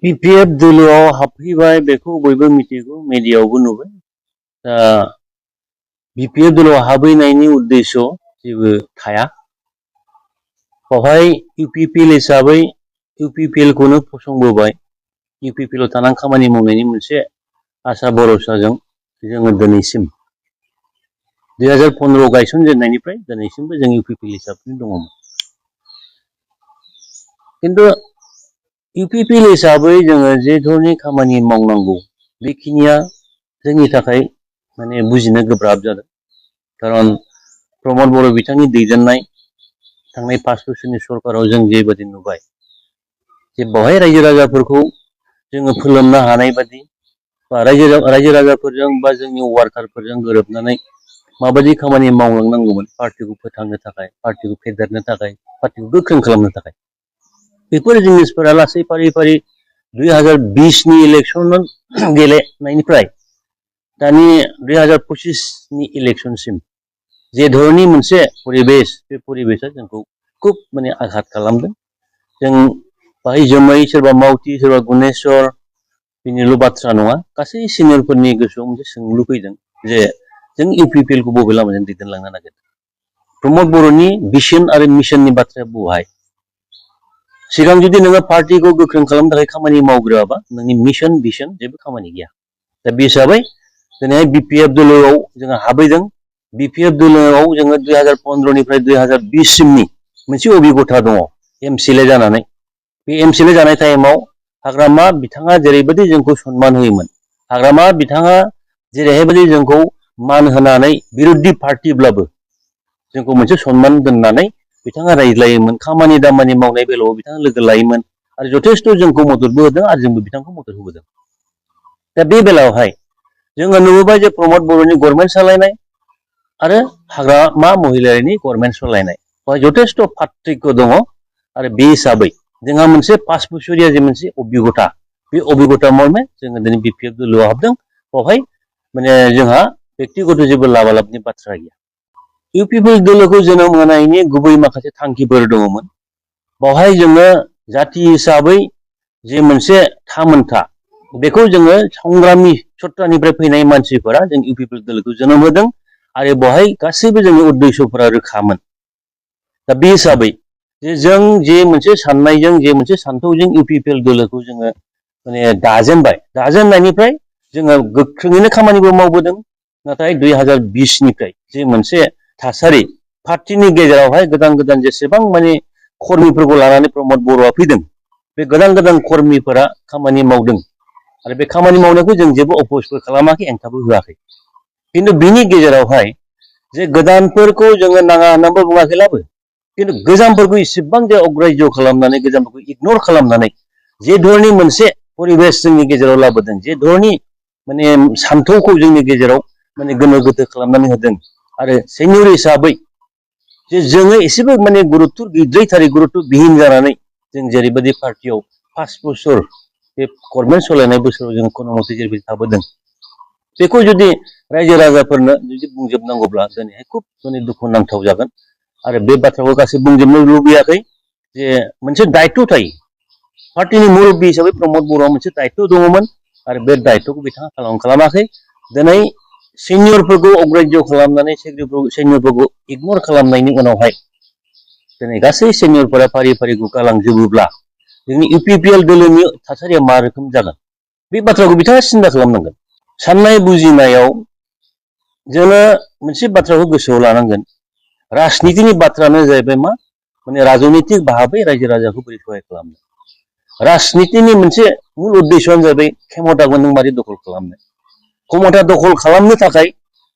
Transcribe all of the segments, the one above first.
पिपिएफ दोलोआव हाबफैबाय बेखौ बयबो मिथिगौ मिडियायावबो नुबाय दा बिपिएफ दोलोआव हाबहैनायनि उद्देश्य जेबो थाया बेवहाय इउपिपिएल हिसाबै इउपिपिएलखौनो फसंबोबाय इउपिपिएलआव थानानै खामानि मावनायनि मोनसे आसा भरसाजों जोङो दिनैसिम 2015 गायसनजेननायनिफ्राय दिनैसिमबो जों इउपिपिएल हिसाबै दङमोन किन्तु इउपिपिएल हिसाबै जोङो जे धरनि खामानि मावनांगौ बेखिनिया जोंनि थाखाय माने बुजिनो गोब्राब जादों खारन प्रमद बर' बिथांनि दैदेननाय थांनाय 5 बोसोरनि सरकाराव जों जेबादि नुबाय जे बेवहाय रायजो राजाफोरखौ जोङो फोलोमनो हानाय बादि बा रायजो राजाफोरजों बा जोंनि वार्कारफोरजों गोरोबनानै माबायदि खामानि मावलांनांगौमोन पार्टिखौ फोथांनो थाखाय पार्टिखौ फेदेरनो थाखाय पार्टिखौ गोख्रों खालामनो थाखाय बेफोर जिनिसफोरा लासै फारि फारि 2020 नि इलेक्सन गेलेनायनिफ्राय दानि 2025 नि इलेक्शनसिम जे धरनि मोनसे परिबेस बे परिबेसा जोंखौ खुब माने आघात खालामदों जों बाहाय जोमै सोरबा मावथि सोरबा गुनेश्वर बिनिल' बाथ्रा नङा गासै सिनियरफोरनि गोसोआव मोनसे सोंलु फैदों जे जों इउपिपिएलखौ बबे लामाजों दैदेनलांनो नागिरदों प्रमद बर'नि भिजन आरो मिशननि बाथ्राया बहाय सिगां जुदि नोङो पार्टिखौ गोख्रों खालामनो थाखाय खामानि मावग्रोआबा नोंनि मिशन भिजन जेबो खामानि गैया दा बे हिसाबै दिनैहाय बिपिएफ दोलोआव जोङो हाबैदों बिपिएफ दोलोआव जोङो 2015 निफ्राय 2020 सिमनि मोनसे अभिगथा दङ एमसिएलए जानानै बे एमसिएलए जानाय टाइमाव हाग्रामा बिथाङा जेरैबायदि जोंखौ सन्मान होयोमोन हाग्रामा बिथाङा जेरैहायबायदि जोंखौ मान होनानै बिरोधी पार्टिब्लाबो जोंखौ मोनसे सन्मान दोननानै बिथाङा रायज्लायोमोन खामानि दामानि मावनाय बेलायाव बिथाङा लोगो लायोमोन आरो जथेस्थ जोंखौ मददबो होदों आरो जोंबो बिथांखौ मदद होबोदों दा बे बेलायावहाय जोङो नुबोबाय जे प्रमद बर'नि गभर्नमेन्ट सालायनाय आरो हाग्रामा महिलारिनि गभर्नमेन्ट सालायनाय बेवहाय जथेस्थ पार्थक्य दङ आरो बे हिसाबै जोंहा मोनसे 5 बोसोरिया जे मोनसे अभिगथा बे अभिगथा मर्मे जोङो दिनै बिपिएफ दोलोआव हाबदों बेवहाय माने जोंहा बेक्तिगत जेबो लाबालाबनि बाथ्रा गैया इउपिपिएल दोलोखौ जोनोम होनायनि गुबै माखासे थांखिफोर दङमोन बेवहाय जोङो जाति हिसाबै जे मोनसे थामोनथा बेखौ जोङो संग्रामि सत्तानिफ्राय फैनाय मानसिफोरा जों इउपिपिएल दोलोखौ जोनोम होदों आरो बेवहाय गासैबो जोंनि उद्देश्यफोरा रोखामोन दा बे हिसाबै जे जों जे मोनसे साननायजों जे मोनसे सान्थौजों इउपिपिएल दोलोखौ जोङो माने दाजेननायनिफ्राय जोङो गोख्रोङैनो खामानिबो मावबोदों नाथाय 2020 निफ्राय जे मोनसे थासारि पार्टिनि गेजेरावहाय गोदान गोदान जेसेबां माने कर्मिफोरखौ लानानै प्रमद बर'आ फैदों बे गोदान गोदान कर्मिफोरा खामानि मावदों आरो बे खामानि मावनायखौ जों जेबो अप'जबो खालामाखै हेंथाबो होआखै किन्तु बिनि गेजेरावहाय जे गोदानफोरखौ जोङो नाङा होननानैबो बुङाखैब्लाबो किन्तु गोजामफोरखौ इसेबां जे अग्राह्य खालामनानै गोजामफोरखौ इगनर खालामनानै जे धरनि मोनसे परिबेस जोंनि गेजेराव लाबोदों जे धरनि माने सान्थौखौ जोंनि गेजेराव माने गोनो गोथो खालामनानै होदों आरो सेनियर हिसाबै जे जोङो एसेबो माने गुरुत्त गैद्रायथारै गुरुत्त बिहीन जानानै जों जेरैबायदि पार्टियाव 5 बोसोर बे गभर्नमेन्ट सालायनाय बोसोराव जों खुनुमते जेरैबायदि थाबोदों बेखौ जुदि रायजो राजाफोरनो जुदि बुंजोबनांगौब्ला दिनैहाय खुब माने दुखुनांथाव जागोन आरो बे बाथ्राखौ गासै बुंजोबनो लुबैयाखै जे मोनसे दायित्व थायो पार्टिनि मुरब्बी हिसाबै प्रमद बर'आ मोनसे दायित्व दङमोन आरो बे दायित्वखौ बिथाङा खालामाखै दिनै सिनियरफोरखौ अग्राह्य खालामनानै सिनियरफोरखौ इगनर खालामनायनि उनावहाय दिनै गासै सिनियरफोरा फारि फारि गुगालांजोबोब्ला जोंनि इउपिपिएल दोलोनि थासारिया मा रोखोम जागोन बे बाथ्राखौ बिथाङा सिन्ता खालामनांगोन साननाय बुजिनायाव जोङो मोनसे बाथ्राखौ गोसोआव लानांगोन राजनितिनि बाथ्रायानो जाहैबाय मा माने राजनितिक भाबै रायजो राजाखौ बोरै सहाय खालामनो राजनितिनि मोनसे मुल उद्देश्यआनो जाहैबाय क्षमताखौ नों मारै दखल खालामनो क्षमता दखल खालामनो थाखाय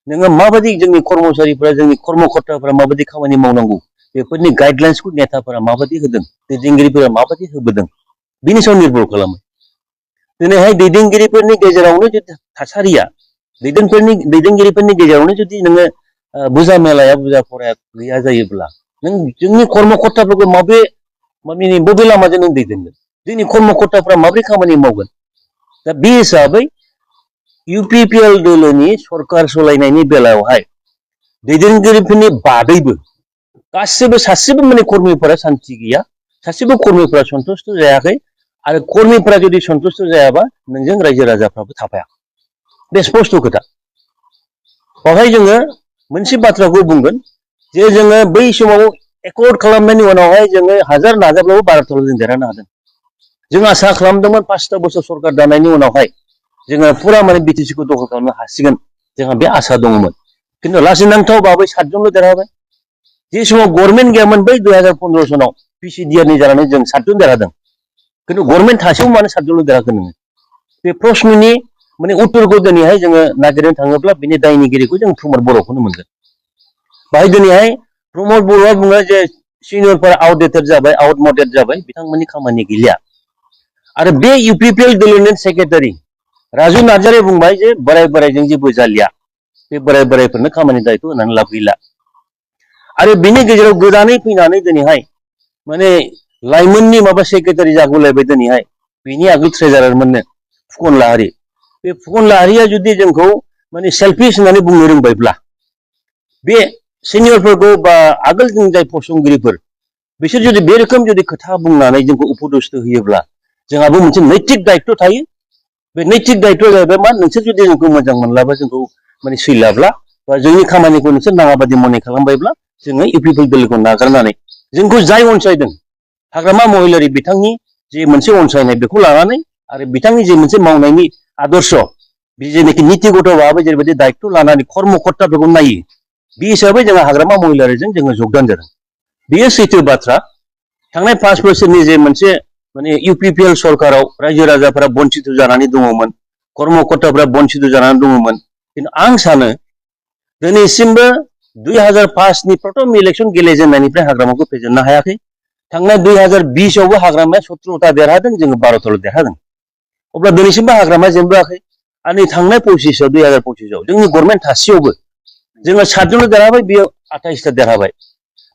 नोङो माबायदि जोंनि कर्मचारिफोरा जोंनि कर्मकर्ताफोरा माबायदि खामानि मावनांगौ बेफोरनि गाइडलाइन्सखौ नेताफोरा माबायदि होदों दैदेनगिरिफोरा माबायदि होबोदों बिनि सायाव निर्भर खालामो दिनैहाय दैदेनगिरिफोरनि गेजेरावनो जुदि थासारिया दैदेनगिरिफोरनि गेजेरावनो जुदि नोङो बुजा मेलाया बुजा फराया गैया जायोब्ला नों जोंनि कर्मकर्ताफोरखौ बबे लामाजों नों दैदेनगोन जोंनि कर्मकर्ताफोरा माबोरै खामानि मावगोन दा बे हिसाबै इउपिपिएल दोलोनि सरकार सालायनायनि बेलायावहाय दैदेनगिरिफोरनि बादैबो गासिबो सासेबो माने कर्मिफोरा सान्ति गैया सासेबो कर्मिफोरा सन्तुष्ट जायाखै आरो कर्मिफोरा जुदि सन्तुष्ट जायाबा नोंजों रायजो राजाफ्राबो थाफाया बे स्पष्ट खोथा बेवहाय जोङो मोनसे बाथ्राखौ बुंगोन जे जोङो बै समाव एकर्ड खालामनायनि उनावहाय जोङो हाजार नाजाब्लाबो बाराथाल जों देरहानो हादों जों आसा खालामदोंमोन 5 बोसोर सरकार दानायनि उनावहाय जोङो पुरा माने बिटिसिखौ दखल खालामनो हासिगोन जोंहा बे आसा दङमोन किन्तु लाजिनांथाव बाबै 7 जनल' देरहाबाय जे समाव गभर्नमेन्ट गैयामोन बै 2015 सनाव पिसिडिआरनि जानानै जों 7 जन देरहादों किन्तु गभर्नमेन्ट थासेयाव मानो 7 जनल' देरहाखो नोङो बे प्रश्ननि माने उत्तरखौ दिनैहाय जोङो नागिरनो थाङोब्ला बिनि दायनिगिरिखौ जों प्रमद बर'खौनो मोनगोन बाहाय दिनैहाय प्रमद बर'आ बुङो जे सिनियरफोरा आउटडेटेड जाबाय आउटमडेटेड जाबाय बिथांमोननि खामानि गैलिया आरो बे UPPL development secretary Raju Narzary बुंबाय जे बोराय बोरायजों जेबो जालिया बे बोराय बोरायफोरनो खामानि दायथ' होनानै लाब गैला आरो बिनि गेजेराव गोदानै फैनानै दिनैहाय माने लाइमोननि माबा सेक्रेटारि जागुलायबाय दिनैहाय बिनि आगोल ट्रेजारारमोननो फुकन लाहारी बे फुकन लाहारीया जुदि जोंखौ माने सेल्फिश होननानै बुंनो रोंबायब्ला बे सिनियरफोरखौ बा आगोल जों जाय फसंगिरिफोर बिसोर जुदि बे रोखोम जुदि खोथा बुंनानै जोंखौ उपदेश होयोब्ला जोंहाबो मोनसे नैतिक दायित्व थायो बे नैतिक दायित्वआ जाहैबाय मा नोंसोर जुदि जोंखौ मोजां मोनलाबा जोंखौ माने सैलाब्ला बा जोंनि खामानिखौ नोंसोर नाङाबादि मने खालामबायब्ला जोङो इउपिपिएल दलखौ नागारनानै जोंखौ जाय अनसायदों हाग्रामा महिलारि बिथांनि जे मोनसे अनसायनाय बेखौ लानानै आरो बिथांनि जे मोनसे मावनायनि आदर्श बे जेनाखि नितिगत भाबै जेरैबायदि दायित्व लानानै कर्मकर्ताफोरखौ नायो बे हिसाबै जोङो हाग्रामा महिलारिजों जोङो जगदान जादों बेयो सैथो बाथ्रा थांनाय 5 बोसोरनि जे मोनसे माने इउपिपिएल सरकाराव रायजो राजाफोरा बन्चित जानानै दङमोन कर्मकर्ताफोरा बन्चित जानानै दङमोन किन्तु आं सानो दिनैसिमबो 2005 नि प्रथम इलेक्सन गेलेजेननायनिफ्राय हाग्रामाखौ फेजेननो हायाखै थांनाय 2020 आवबो हाग्रामाया 17ता देरहादों जोङो 12ताल' देरहादों अब्ला दिनैसिमबो हाग्रामाया जेनबोआखै आरो थांनाय 25 आव 2025 आव जोंनि गभर्नमेन्ट थासेयावबो जोङो 7 जनल' देरहाबाय बियो 28ता देरहाबाय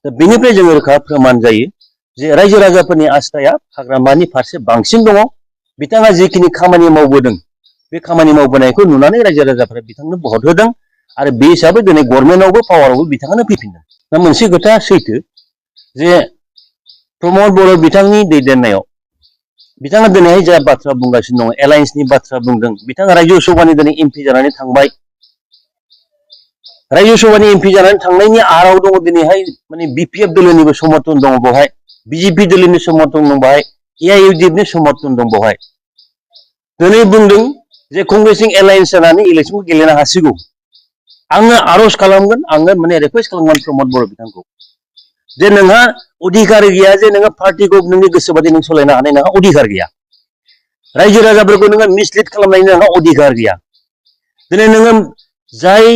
दा बेनिफ्राय जोङो रोखा प्रमाण जायो जे रायजो राजाफोरनि आस्थाया हाग्रामानि फारसे बांसिन दङ बिथाङा जिखिनि खामानि मावबोदों बे खामानि मावबोनायखौ नुनानै रायजो राजाफोरा बिथांनो भट होदों आरो बे हिसाबै दिनै गभर्नमेन्टआवबो पावारावबो बिथाङानो फैफिनदों दा मोनसे खोथा सैथो जे प्रमद बर' बिथांनि दैदेननायाव बिथाङा दिनैहाय जा बाथ्रा बुंगासिनो दङ एलायन्सनि बाथ्रा बुंदों बिथाङा रायजो सभानि दिनै एमपि जानानै थांबाय रायजो सभानि एमपि जानानै थांनायनि आराव दङ दिनैहाय माने बिपिएफ दलनिबो समर्थन दङ बेवहाय बिजेपि दलनि समर्थन दं बेवहाय एआइइउडिएफनि समर्थन दं बेवहाय दिनै बुंदों जे कंग्रेसजों एलायन्स जानानै इलेक्सनखौ गेलेनो हासिगौ आङो आर'ज खालामगोन आङो माने रिक्वेस्ट खालामगोन प्रमद बर' बिथांखौ जे नोंहा अधिकार गैया जे नोङो पार्टिखौ नोंनि गोसोबादि नों सालायनो हानाय नोंहा अधिकार गैया रायजो राजाफोरखौ नोङो मिसलिड खालामनायनि नोंहा अधिकार गैया दिनै नोङो जाय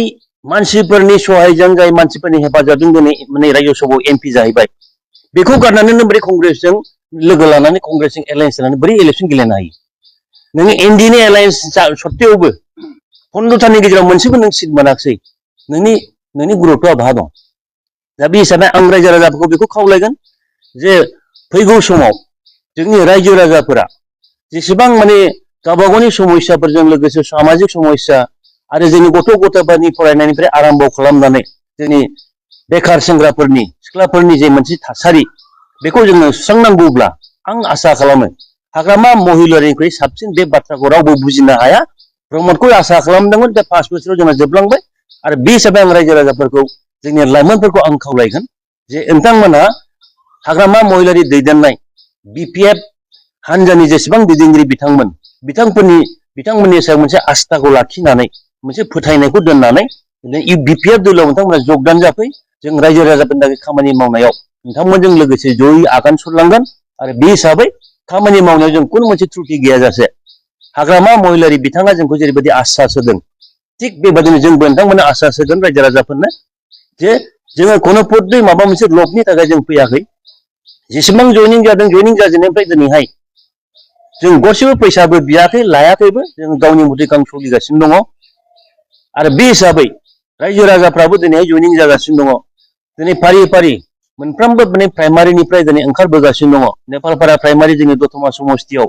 मानसिफोरनि सहायजों जाय मानसिफोरनि हेफाजाबजों दिनै माने रायजो सभायाव एमपि जाहैबाय बेखौ गारनानै नों बोरै कंग्रेसजों लोगो लानानै कंग्रेसजों एलायन्स लानानै बोरै इलेक्सन गेलेनो हायो नोङो एनडिएनि एलायन्स सत्तेयावबो 15तानि गेजेराव मोनसेबो नों सिट मोनाखिसै नोंनि गुरुत्वआ बहा दं दा बे हिसाबै आं रायजो राजाफोरखौ बेखौ खावलायगोन जे फैगौ समाव जोंनि रायजो राजाफोरा जेसेबां माने गावबा गावनि समस्याफोरजों लोगोसे सामाजिक समस्या आरो जोंनि गथ' गथायफोरनि फरायनायनिफ्राय आरम्भ खालामनानै जोंनि बेखार सेंग्राफोरनि सिख्लाफोरनि जे मोनसे थासारि बेखौ जोङो सुस्रांनांगौब्ला आं आसा खालामो हाग्रामा महिलारिनिख्रुइ साबसिन बे बाथ्राखौ रावबो बुजिनो हाया प्रमदखौ आसा खालामदोंमोन दा 5 बोसोराव जोंहा जोबलांबाय आरो बे हिसाबै आं रायजो राजाफोरखौ जोंनि लाइमोनफोरखौ आं खावलायगोन जे नोंथांमोनहा हाग्रामा महिलारि दैदेननाय बिपिएफ हानजानि जेसेबां दैदेनगिरि बिथांमोननि सायाव मोनसे आस्थाखौ लाखिनानै मोनसे फोथायनायखौ दोननानै बिपिएफ दलाव नोंथांमोना जगदान जाफै जों रायजो राजाफोरनि थाखाय खामानि मावनायाव नोंथांमोनजों लोगोसे जयै आगान सुरलांगोन आरो बे हिसाबै खामानि मावनायाव जों खुनु मोनसे त्रुटि गैयाजासे हाग्रामा महिलारि बिथाङा जोंखौ जेरैबायदि आश्वास होदों थिग बेबायदिनो जोंबो नोंथांमोननो आश्वास होगोन रायजो राजाफोरनो जे जोङो गणपतनि माबा मोनसे लबनि थाखाय जों फैयाखै जेसेबां जयनिं जादों जयनिं जाजेननायनिफ्राय दिनैहाय जों गरसेबो फैसाबो बियाखै लायाखैबो जों गावनि मथे गां सोलिगासिनो दङ आरो बे हिसाबै रायजो राजाफ्राबो दिनैहाय जयनिं जागासिनो दङ दिनै फारि फारि मोनफ्रोमबो माने प्राइमारिनिफ्राय दिनै ओंखारबोगासिनो दङ नेपालपारा प्राइमारि जोंनि दतमा समस्तियाव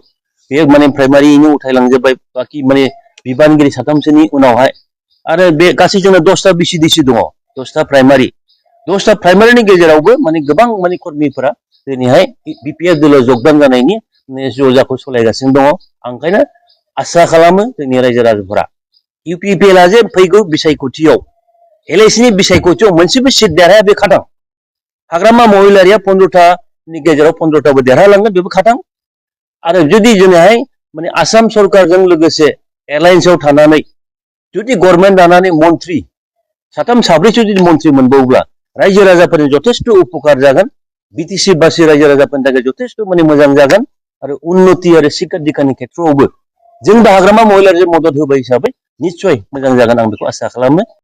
बे माने प्राइमारियैनो उथायलांजोब्बाय बाखि माने बिबानगिरि 3 उनावहाय आरो बे गासै जोंना 10ता बिसिडिसि दङ 10ता प्राइमारिनि गेजेरावबो माने गोबां माने कर्मिफोरा दिनैहाय बिपिएफ दलाव जगदान जानायनि जजाखौ सालायगासिनो दङ आं ओंखायनो आसा खालामो जोंनि रायजो राजाफोरा इउपिपिएलआ जे फैगौ बिसायख'थियाव एलएसिनि बिसायख'थियाव मोनसेबो सिट देरहाया बे खाथां हाग्रामा महिलारिया 15टानि गेजेराव 15टाबो देरहालांगोन बेबो खाथां आरो जुदि जोंहाय माने आसाम सरकारजों लोगोसे एलायन्सआव थानानै जुदि गभर्नमेन्ट दानानै मन्त्रि साथाम साब्रैसो जुदि मन्त्रि मोनबावोब्ला रायजो राजाफोरनि जथेस्थ' उपकार जागोन बिटिसि बासि रायजो राजाफोरनि थाखाय जथेस्थ' माने मोजां जागोन आरो उन्नति आरो शिक्षा दिखानि खेथ्रआवबो जोंबो हाग्रामा महिलारिजों मदद होबाय हिसाबै निस्सय मोजां जागोन आं बेखौ आसा खालामो